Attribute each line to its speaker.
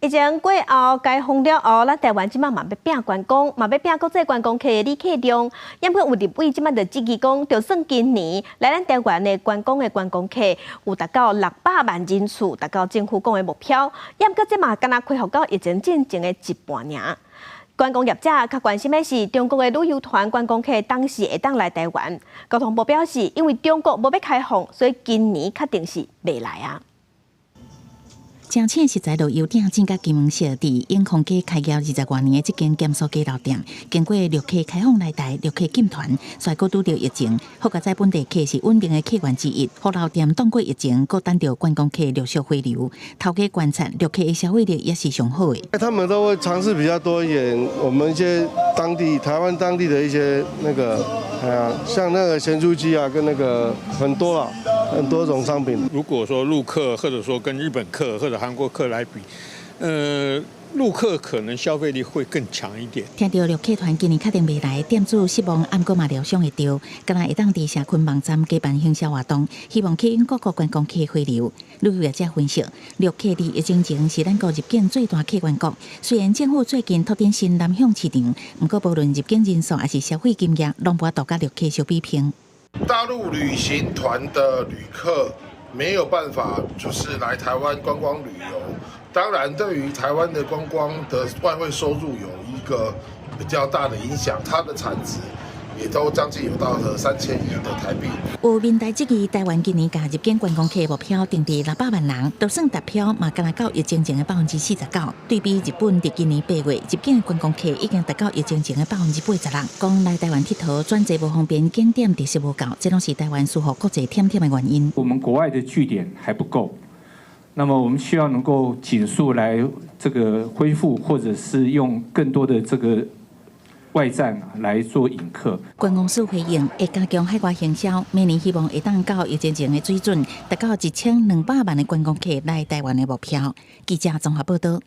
Speaker 1: 疫情過後，解封了後，咱台灣這擺嘛欲拼觀光，嘛欲拼國際觀光客的旅客量。毋過有立委這擺就質疑講，就算今年來咱台灣的觀光的觀光客有達到600萬人次，達到政府講的目標。毋過這嘛敢若恢復到疫情進前的一半爾。觀光業者較關心的是，中國的旅遊團觀光客當時會當來台灣。交通部表示，因為中國無欲開放，所以今年確定是袂來啊。
Speaker 2: 誠請食材路油鼎煎佮金黃色，佇永康街開業20外年的這間鹹酥雞老店，經過陸客開放來台，陸客禁團，煞閣拄著疫情，好佳哉本地客是穩定的客源之一，予老店擋過疫情，閣等著觀光客陸續回流。頭家觀察陸客的消費力也是上好的。
Speaker 3: 他們都會嘗試比較多一點，我們一些當地台灣當地的一些那個，係啊，像那個鹹酥雞啊，跟那個很多啊，很多種商品。
Speaker 4: 如果說陸客或者說跟日本客或者韓國客來比，陸客可能消費力會更強一點。
Speaker 2: 聽著陸客團今年確定袂來，店主失望，毋過嘛料想會著，敢若會當佇社群網站舉辦行銷活動，希望吸引各國觀光客回流。旅遊業者分析，陸客佇疫情前是咱國入境最大客源國。雖然政府最近拓展新南向市場，毋過無論入境人數抑是消費金額，攏無法度佮陸客相比拼。
Speaker 5: 大陸旅行團的旅客沒有辦法，就是來台灣觀光旅遊。當然，對於台灣的觀光的外匯收入有一個比較大的影響，它的產值也都將近有到了3000億的台幣。
Speaker 2: 有民代質疑，台灣今年共入境觀光客目標定佇600萬人，就算達標嘛，敢若到疫情前的49%。對比日本，佇今年8月入境觀光客已經達到疫情前的86%。講來台灣𨑨迌轉濟無方便，景點特色無夠，這攏是台灣輸予國際忝忝的原因。
Speaker 6: 我們國外的據點還不夠，那麼我們需要能夠盡速來這個恢復，或者是用更多的這個外站來做引客。
Speaker 2: 觀光署回應會加強海外行銷，明年希望會當到疫情前的水準，達到1200萬的觀光客來台灣的目標。記者綜合報道。